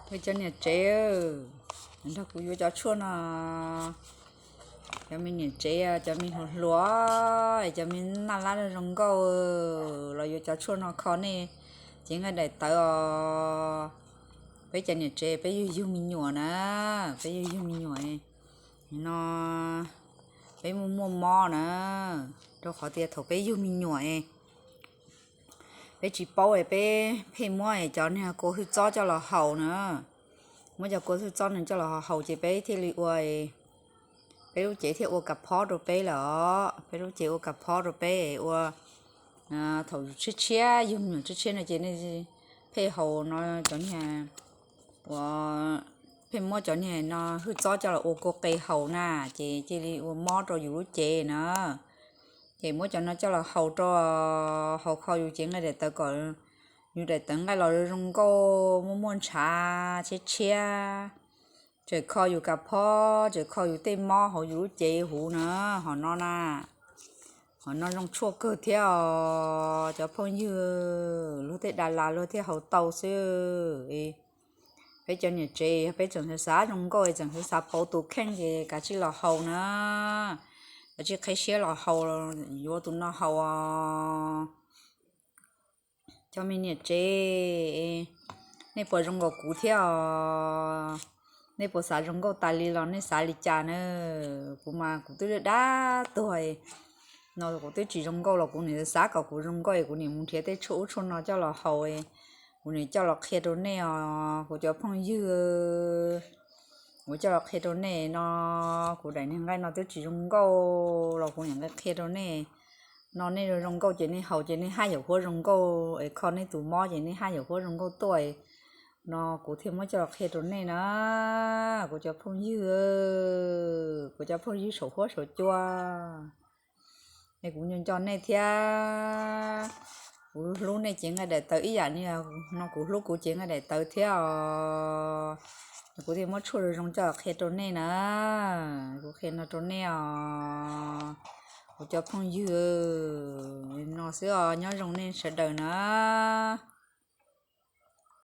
Peb cov niam tsev, nrog kuv yuav cov tshuaj no. Cov me niam tsev, cov me hluas hluas, cov me naj lab zoo nkauj los yuav cov tshuaj no kho nej cev nqaij daim tawv os. Peb cov niam tsev peb yug yug me nyuam na, peb yug yug me nyuam no, peb muaj muaj mob na, rau qhov tias thaum peb yug me nyuam peb tsis paub, peb pheej muab cov niag kua hwj txob coj los haus na. Muab cov kua hwj txob no coj los haus ces peb thiaj li ua, peb lub cev thiaj ua kas phob rau peb lawm os. Peb lub cev ua kas phob rau peb ua, thaum tshiab tshiab yug me nyuam tshiab tshiab no ces nej pheej haus no, cov niag ua, pheej muab cov niag no hwj txob coj los ua kua qe haus na, ces cia li ua mob rau yus lub cev na. Ces muab cov no coj los haus rau, haus kho yus cev nqaij daim tawv kom yus daim tawv nqaij los zoo nkauj, muaj muaj ntshav tshiab tshiab, tseem kho yus kas phob, tseem kho yus tej mob hauv yus lub cev huv na. Hom no na, hom no zoo tshuaj kawg thiab os cov phooj ywg. Luag tej das las luag thiaj haus tau xwb. Peb cov niam tsev yog peb tseem xav xav zoo nkauj, tseem xav xav pauv tus kheej ces kav tsij los haus na. Kav tsij qheb siab los haus, yuav tus no haus os. Cov me niam tsev, nej puas zoo nkaus kuv thiab os? Nej puas xav zoo nkauj tas li los nej xav li cas na? Kuv mas kuv twb dab tuag no, kuv twb tsis zoo nkauj los kuv niam xav kom kuv zoo nkauj, kuv niam mus nrhiav tej tshuaj ub tshuaj no coj los haus, kuv niam coj los qhia rau nej os kuv cov phooj ywg. Kuv coj los qhia rau nej no, kuv daim niag nqaij no twb tsis zoo nkauj los kuv niam qhia rau nej no, nej zoo nkauj ces nej haus ces nej haj yam huab zoo nkauj es kho nej tus mob ces nej haj yam huab zoo nkauj tuaj no, kuv thiaj muab coj los qhia rau nej na. Kuv cov phooj ywg, kuv cov phooj ywg saum huab saum cua, es kuv nco nco nej thiab. Kuv hlub nej cev nqaij daim tawv ib yam li no kuv hlub kuv cev nqaij daim tawv thiab os. Kuv thiaj muab tshuaj zoo zoo coj los qhia rau nej na. Kuv qhia no rau nej os, kuv cov phooj ywg, no xwb os, nyob zoo nej sawv daws na.